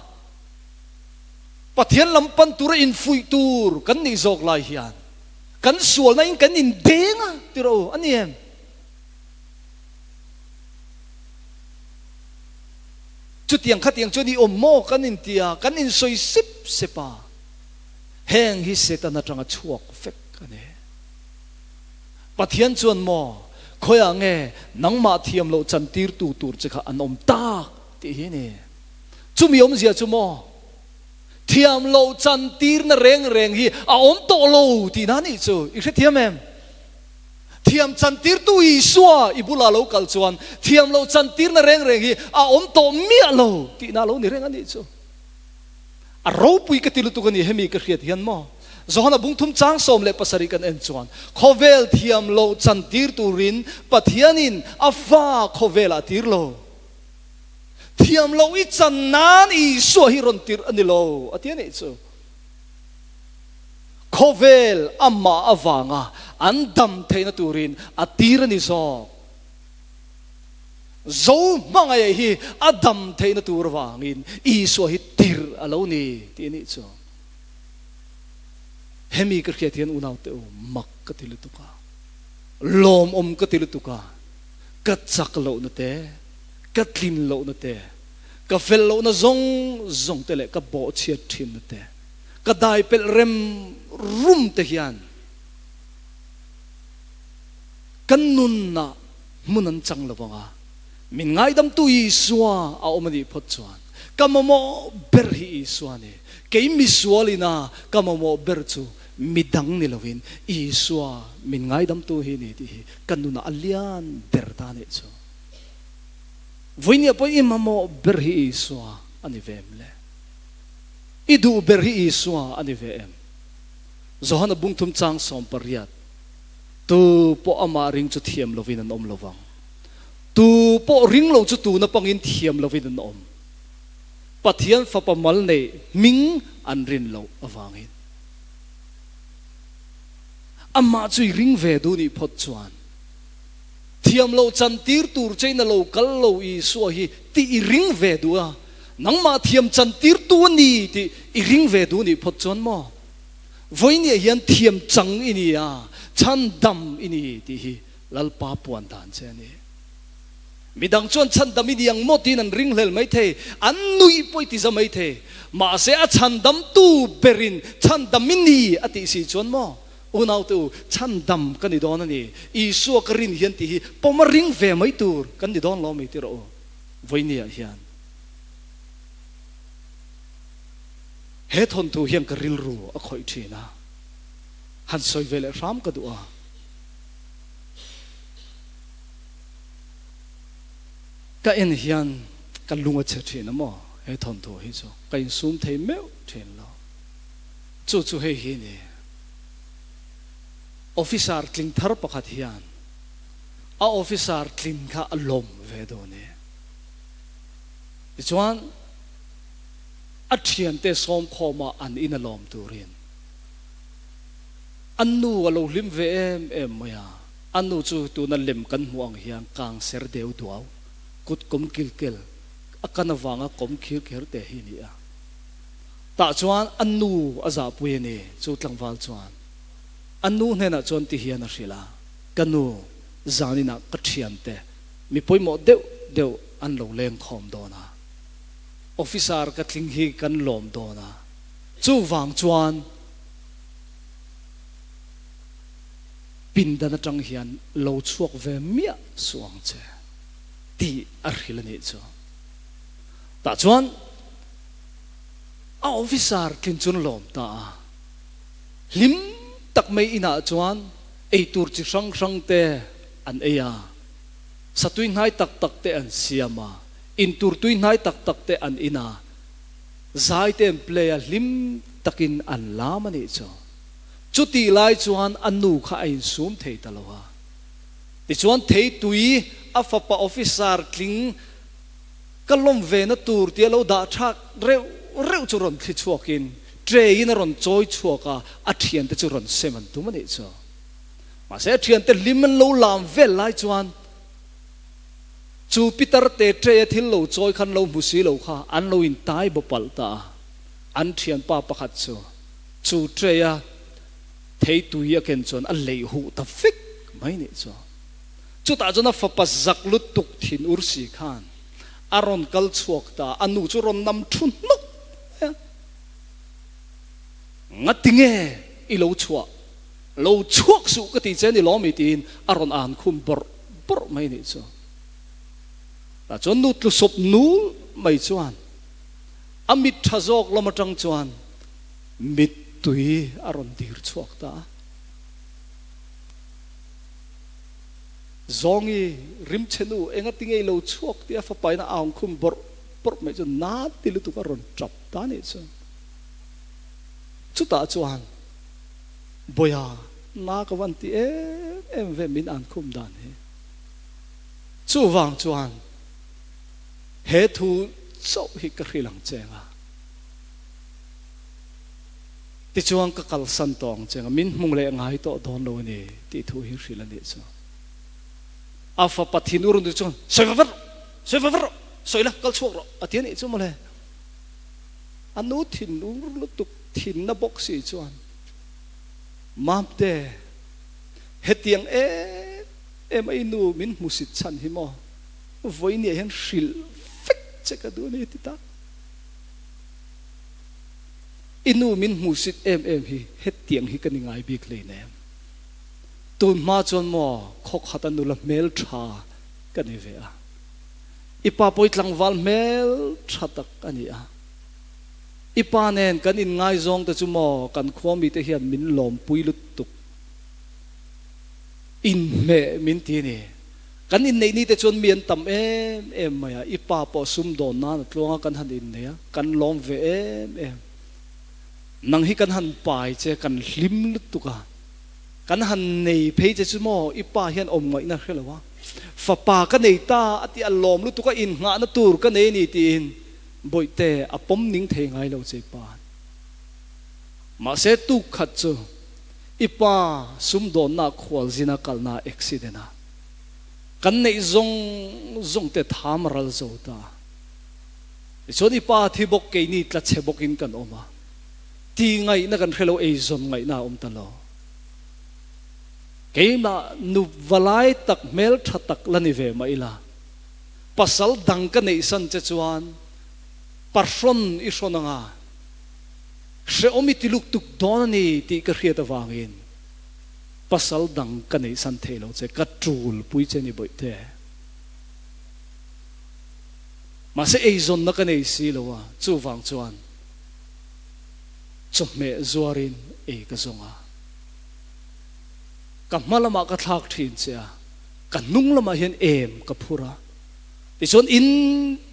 Pathian lam pan tura infuih tur kan nih zawk lai hian kan sualna in kan indeng a ti rawh u, a ni em? Chutiang khatiang chuan i awm maw kan inti a, kan insawi sip sep a. Heng hi Satan atanga chhuak vek a ni. Pathian chuan maw, khawiah nge nangmah thiam loh chantirtu tur che kha an awm tak tih hi a ni. Chumi awmzia chu maw, thiam loh chantirna reng reng hi a awm tawh lo tihna a nih chu. I hrethiam em? Thiam chantirtu Isua i bulah lo kal chuan thiam loh chantirna reng reng hi a awm tawh miah lo tihna a lo ni reng a nih chu. A ropui ka ti lutuk a ni hemi ka hriat hian maw? Johana bungthum chang 17 kan en chuan khawvel thiam loh chantir turin Pathianin a fa khawvelah a tir lo. Thiam loh i chan nan Isua hi rawn tirh a ni lo a ti a nih chu. Khawvel amah avanga an dam theihna turin a tir a ni zawk. Zo hmangaih hi a dam theihna tur avangin Isua hi tirh a lo ni tih a nih chu. Hemi ka hriat hian unaute u mak ka ti lutuk a, lawmawm ka ti lutuk a, ka chak lohna te, ka tlin lohna te, ka fel lohna zawng zawng te leh ka bawhchhiat thinna te, ka daipelh rem rum te hian kan nunah hmun an chang lo vang a. Min ngaidamtu Isua a awm a nih phawt chuan ka mamawh ber hi Isua a ni. Kei misual ina ka mamawh ber chu midang ni lovin Isua min ngaidamtu hi ni tih hi ka nunah a lian ber ta a nih chu. Vawinia pawh i mamawh ber hi Isua a ni ve em le? I duh ber hi Isua a ni ve em? Johana bungthum chang 18, Tu pawh amah ring chu thiam lovin an awm lovang. Tu pawh ring lo chu tuna pangin thiam lovin an awm. Pathian Fapa mal nei hming an rin loh avangin. Amah chu i ring ve duh nih phawt chuan thiam loh chantir tur chein a lo kal lo Isua hi tih i ring ve duh a, nangmah thiam chantirtu a ni tih i ring ve duh nih phawt chuan maw? Vawinia hian thiam chang i ni a, chhandam i ni tih hi Lalpa puan dan che a ni. Midang chuan chhandam i ni ang maw tiin an ringhlel mai thei, an nuih pawh i ti za mai thei. Mahse a chhandamtu berin chhandam i ni a tih si chuan maw? Unaute u, chhandam ka ni dawn a ni. Isua ka rin hian tih hi pawm a ring ve mai tur kan ni dawn lo mai ti rawh u. Vawinia hian he thawnthu hian ka rilru a khawih thin a, han sawi ve leh hram ka duh a. Ka en hian ka lung a chhe thin a maw he thawnthu hi chu ka insum thei meuh thin lo. Chu chu hei hi ni. Officer tling thar pakhat hian a officer tlin kha a lawm ve dawn e. Tichuan a thiante sawmkhawma an in a lawm turin A nu a lo hlim ve em em mai a, a nu chu tuna lem kan hmuh ang hian kang ser deuh duau, kut kawm kil kel, a kan avanga kawm khir kher te hi a ni a. Tah chuan a nu a zahpui a ni, chu tlangval chuan a nu hnenah chuan ti hian a hrilh a, Ka nu, zaninah ka thiante mi pawimawh deuh deuh an lo leng khawm dawn a, officer ka tling hi kan lawm dawn a, chuvang chuan, Pindan atang hian lo chhuak ve miah suh ang che tih a hrilh a nih chu. Tah chuan a officer tlin chu an lawm ta a, hlim tak mai inah chuan eitur chi hrang hrang te an ei a, satui hnai tak tak te an siam a, intur tui hnai tak tak te an in a, Zai te an play a, hlim takin an lam a nih chu. Chutih lai chuan a nu kha a insum thei ta lo a. Tichuan theitui a fapa officer tling ka lawm ve na tur tia lo dah thlak reuh reuh chu rawn thli chhuakin tray in a rawn chawi chhuak a, a thiante chu rawn sem an tum a nih chu. Mahse a thiante hlim an lo lam vel lai chuan Chu pitar te tray a thil lo chawi khan lo hmu si lo kha an lo in tai baw palh ta a, an thianpa pakhat chu chu tray a thei tui a ken chuan a leih huh ta vek mai nih chu. Chutah chuan a fapa zak lutuk thin ur si khan a rawn kal chhuak ta a, a nu chu rawn nam thu hnawk mai a, Ngatinge i lo chhuah? Lo chhuak suh ka ti che ni lawm i tiin a rawn an khum bawrh bawrh mai nih chu. Tah chuan nu tlusawp nul mai chuan a mit tha zawk lam atang chuan mittui a rawn dir chhuak ta a. Zawngi rimchhe nu enga ti ngei lo chhuak tia fapain a aung khum bawrh bawrh mai chu na ti lutuk a rawn tap ta nih chu. Chutah chuan Bawiha, na ka van ti em em ve min an khum dan hi. Chuvang chuan he thu chauh hi ka hrilh ang che nga. Tichuan ka kalsan tawh ang che nga, min hmung leh ngai tawh dawn lo a ni tih thu hi hrilh a nih chu. A fapa thinur nu chuan, Sawi va rawh, sawi va rawh, sawi la, kal chhuak rawh a ti a nih chu mawle. A nu thinur lutuk thinna bawk si chuan, Mamte, hetiang em em a i nu min hmusit chhan hi maw? Vawinia hian hrilh vek che ka duh a ni ti ta. I nu min hmusit em em hi hetiang hi ka ni ngai bik hleinem. Tun hma chuan maw khaw khata nula hmeltha ka ni ve a. I pa pawh i tlangval hmel tha tak a ni a. I pa nen kan inngaizawng te chu maw kan khua mite hian min lawmpui lutuk. Inhmeh min ti a ni. Kan inneih ni te chuan mi an tam em em mai a, i pa pawh sumdawn nan a tluang a kan han innei a, kan lawm ve em em. Nang hi kan han pai che, kan hlim lutuk a, kan han nei phei che chu maw i pa hian awm ngaihna hre lo a, fapa ka nei ta a tih a lawm lutuk a, innghahna tur ka nei a ni tiin Bawihte a pawm ning thei ngai lo che i pa. Mahse tuk khat chu i pa sumdawnna khualzina kalna accident a kan neih zawng zawng te tham ral zo ta. Tichuan i pa thi bawk keini tla chhe bawkin kan awm a, ti ngaihna kan hre lo eizawn ngaihna a awm ta lo. Keimah nu valai tak hmeltha tak la ni ve mah ila, pasal dang ka neihsan che chuan pahrawn i hrawn anga hrehawm i ti luk tuk dawn a ni tih ka hriat avangin pasal dang ka neihsan thei lo che, ka tul pui che ni bawihte. Mahse eizawnna ka nei si lo a, chuvang chuan chawhmeh zuarin ei ka zawng a. Ka hma lamah ka thlak thin che a, ka hnung lamah hian em ka phur a. Tichuan in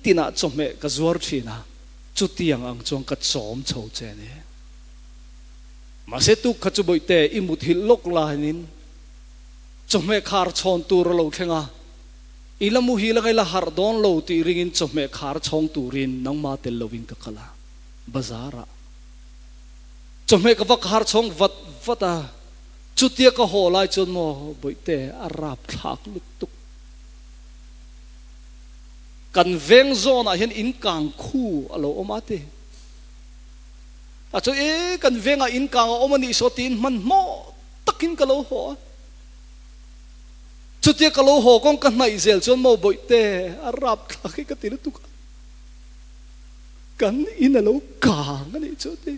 tinah chawhmeh ka zuar thin a, chutiang ang chuan ka chawm chho che a ni. Mahse tuk kha chu bawihte i muthilh lawk lainin chawhmeh khar chhawn tur a lo thleng a, i la muhil anga i la harh dawn lo tih ringin chawhmeh khar chhawng turin nangma tel lovin ka kal a, bazar ah chawhmeh ka va khar chhawng vat vat a, chutia ka haw lai chuan maw bawihte a rapthlak lutuk. Kan veng zawnah hian in kang khu a lo awm a ti. A chu e kan vengah in kang a awm a nih saw tiin hmanhmawh takin ka lo haw a. Chutia ka lo haw kawng ka hnaih zel chuan maw bawihte a rapthlak hi ka ti lutuk a. Kan in a lo kang a nih chu a ti.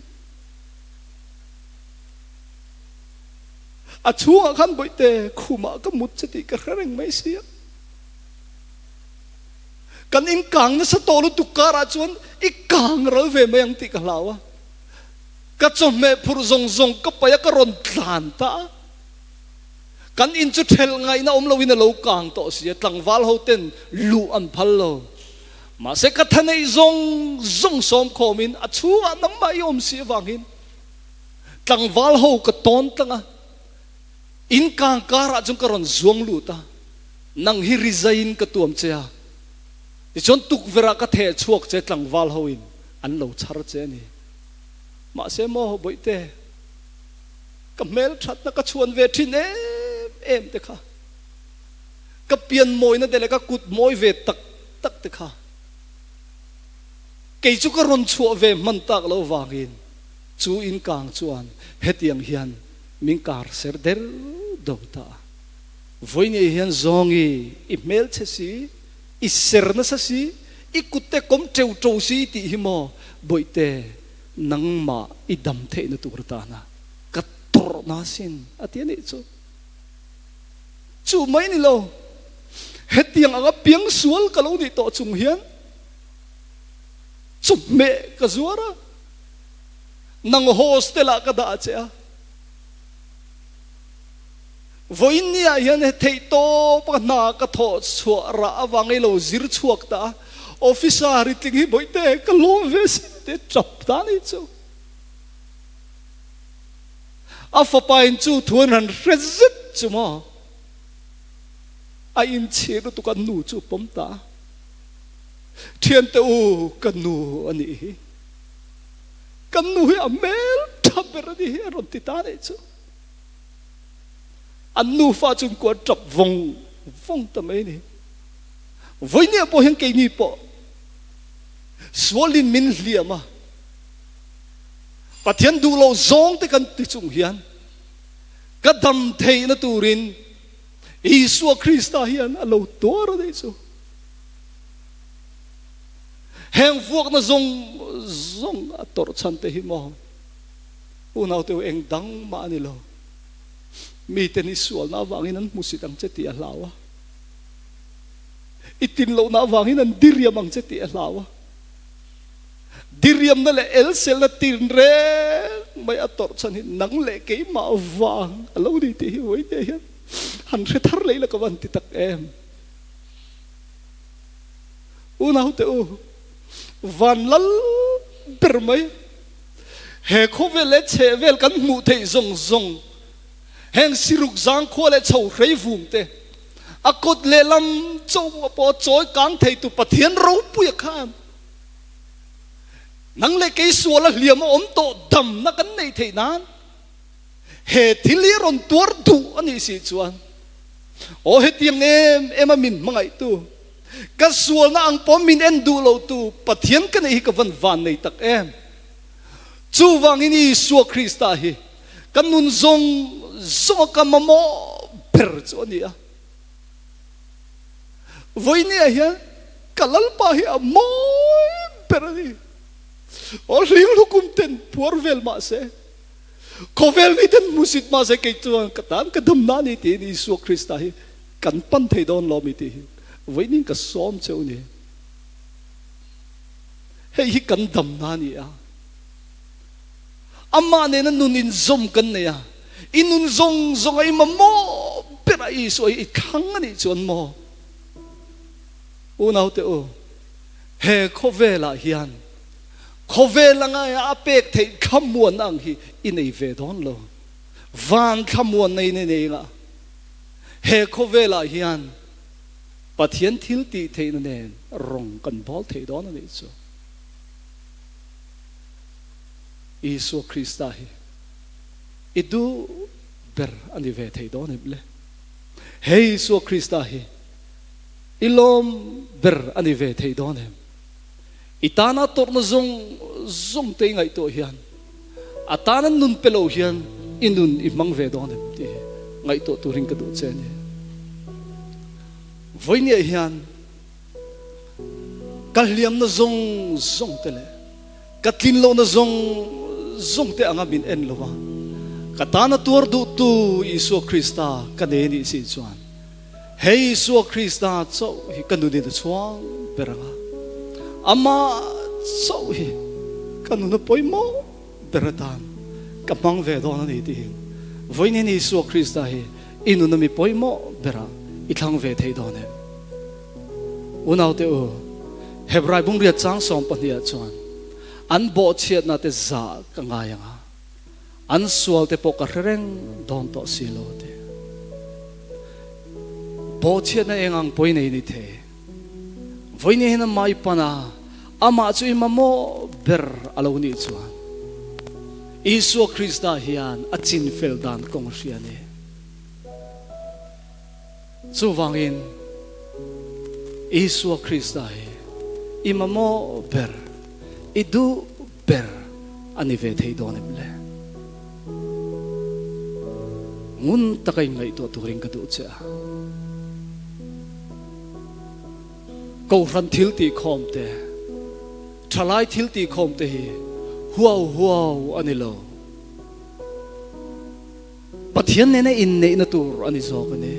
A chhungah khan bawihte khumah ka mut che tih ka hre reng mai si a. Kan inkang nasa tawh lutuk karah chuan i kang ral ve mai ang tih ka hlau a. Ka chawhmeh phurh zawng zawng ka paih a, ka rawn tlan ta a. Kan in chu thelh ngaihna awm loin a lo kang tawh si a, tlangval ho ten luh an phal lo. Mahse ka thaneih zawng zawng sawm khawmin a chhungah nangmah i awm si avangin tlangval ho ka tawn tlang a, inkang karah chuan ka rawn zuang lut a. Nang hi rizaiin ka tuam che a, tichuan tukverh ah ka theh chhuak che tlangval ho in an lo chhar che a ni. Mahse maw Bawihte, ka hmelthatna ka chhuan ve thin em em te kha, ka pian mawina te leh ka kut mawi ve tak tak te kha kei chu ka rawn chhuah ve hman tak lo vangin chu in kang chuan hetiang hian min kar ser der do ta a. Vawinia hian zawngi i hmelchhe si, i ser nasa si, i kutte kawm teu to si tih hi maw Bawihte nangmah i dam theihna tur atana ka tawrhna sin a ti a nih chu. Chu mai ni lo, hetiang anga piang sual ka lo nih tawh chung hian chawhmeh ka zuar a, nang hostel ah ka dah che a, Vawiin ni ah hian he theih tawp a hna ka thawh chhuah rah avang i lo zir chhuak ta a, officer i tling hi bawihte ka lawm ve sin te tap ta ni chu. A fapa in chu thu an han hre zet chu maw a inchhir lutuk a nu chu pawm ta a, Thiante u ka nu a nih hi, ka nu hi a hmel tha ber a nih hi a rawn ti ta nih chu. An nufa chu an kuah tap vawng vawng ta mai a ni. Vawinia pawh hian keini pawh sualin min hliam a, Pathian duh loh zawng te kan ti chung hian ka dam theihna turin Isua Krista hian a lo tuar a nih chu. Heng vuakna zawng zawng a tawrh chhan te hi maw? Unaute u eng dang mah a ni lo. Miten i sualna avangin an hmusit ang che tih a hlau a. I tin lohna avangin an diriam ang che tih a hlau a. Diriamna leh elselna tin reng mai a tawrh chhan hi nang leh keimah vang a lo ni tih hi vawinia hian han hre thar leh ila ka van ti tak em. Unaute u, van lal ber mai, he khawvel leh chhehvel kan hmuh theih zawng zawng, heng siruk zangkhua leh chho hrei vung te, a kut lehlam chauh pawh chawi kang theitu Pathian ropuia khan nang leh kei suala hliam a awm tawh damna kan neih theih nan he thil hi rawn tuar duh a nih si chuan aw hetiang em em a min hmangaihtu ka sualna ang pawh min en duh lotu Pathian ka neih hi ka van van nei tak em. Chuvangin Isua Krista hi ka nun zawng zawnga ka mamawh ber chu a ni a. Vawinia hian ka Lalpa hi a mawi ber a ni. Aw hling lukum ten puar vel mah se, khawvel mi ten hmusit mah se kei chuan ka tan ka damna a ni tiin Isua Krista hi kan pan thei dawn lo mi tih hi vawiin ka sawm cheu ni. Hei hi kan damna a ni a. Amah nena nun inzawm kan nei a. I nun zawng zawng a i mamawh ber a Isua hi i thlang a nih chuan maw? Unaute u, he khawvelah hian khawvel anga a pek theih thlamuanna ang hi i nei ve dawn lo. Van thlamuanna in i nei anga he khawvelah hian Pathian thil tih theihna nen rawng kan bawl thei dawn a nih chu. Isua Krista hi i duh ber a ni ve thei dawn em le? He Isua Krista hi i lawm ber a ni ve thei dawn em? I tana tawrhna zawng zawng te i ngaihtuah hian a tana nun pe lo hian i nun i hmang ve dawn em tih hi ngaihtuah turin ka duh che a ni. Vawinia hian ka hliamna zawng zawng te leh ka tlin lohna zawng zawng te anga min en lo va, ka tana tuar duhtu Isua Krista ka nei a nih si chuan Hei Isua Krista chauh hi ka nunin a chhuang ber ang a, amah chauh hi ka nuna pawimawh ber atan ka hmang ve dawn a ni tiin vawiin Isua Krista hi i nuna mi pawimawh berah i thlang ve thei dawn em? Unaute u, Hebrai bungriat chang 12 ah chuan an bawhchhiatna te zah ka ngai ang a, An sual te pawh ka hre reng dawn tawh si lo te. Bawhchhiatna eng ang pawhin ei ni thei. Vawiin hian amah i pan a, amah chu i mamawh ber a lo nih chuan Isua Krista hian a chinfel dan kawng a hria a ni. Chuvangin, Isua Krista hi i mamawh ber, i duh ber a ni ve thei dawn em le? Ngun taka inngaihtuah turin ka duh che a. Kohhran thil tihkhawm te, thalai thil tihkhawm te hi huau huau a ni lo. Pathian nena inneihna tur a ni zawk a ni.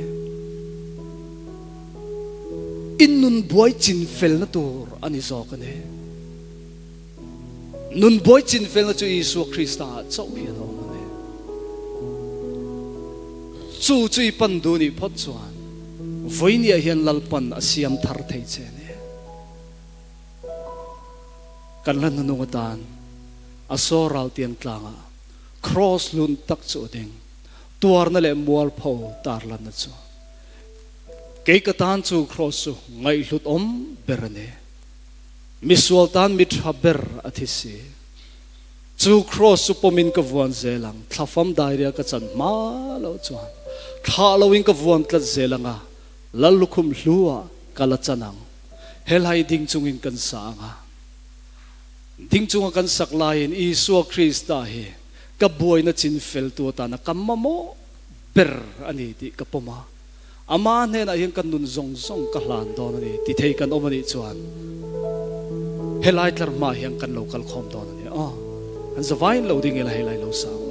In nun buai chinfelna tur a ni zawk a ni. Nun buai chinfelna chu Isua Krista ah chauh hian a awm a ni. Chu chu i pan duh nih phawt chuan vawinia hian Lalpan a siam thar thei che a ni. Kan hla hnunung atan a saw ral tiang tlangah Kraws lun tak chu a ding, tuarna leh mualpho tarlanna chu. Kei ka tan chu kraws chu ngaihhlut awm ber a ni. Misual tan mi tha ber a thi si. Chu kraws chu pawmin ka vuan zel ang, thlafam dairia ka chan hma loh chuan thlah loin ka vuan tlat zel ang a, Lal lukhum hlu ah ka la chan ang. Helai ding chungin kan sa ang a. Ding chunga kan sak laiin Isua Krista hi ka buaina chin feltu atana ka mamawh ber a ni tih ka pawm a, Ama hnenah hian ka nun zawng zawng ka hlan dawn a ni ti thei kan awm a nih chuan helai tlar hmaah hian kan lo kal khawm dawn a ni. Aw, an zavaiin lo ding ila helai lo sang u.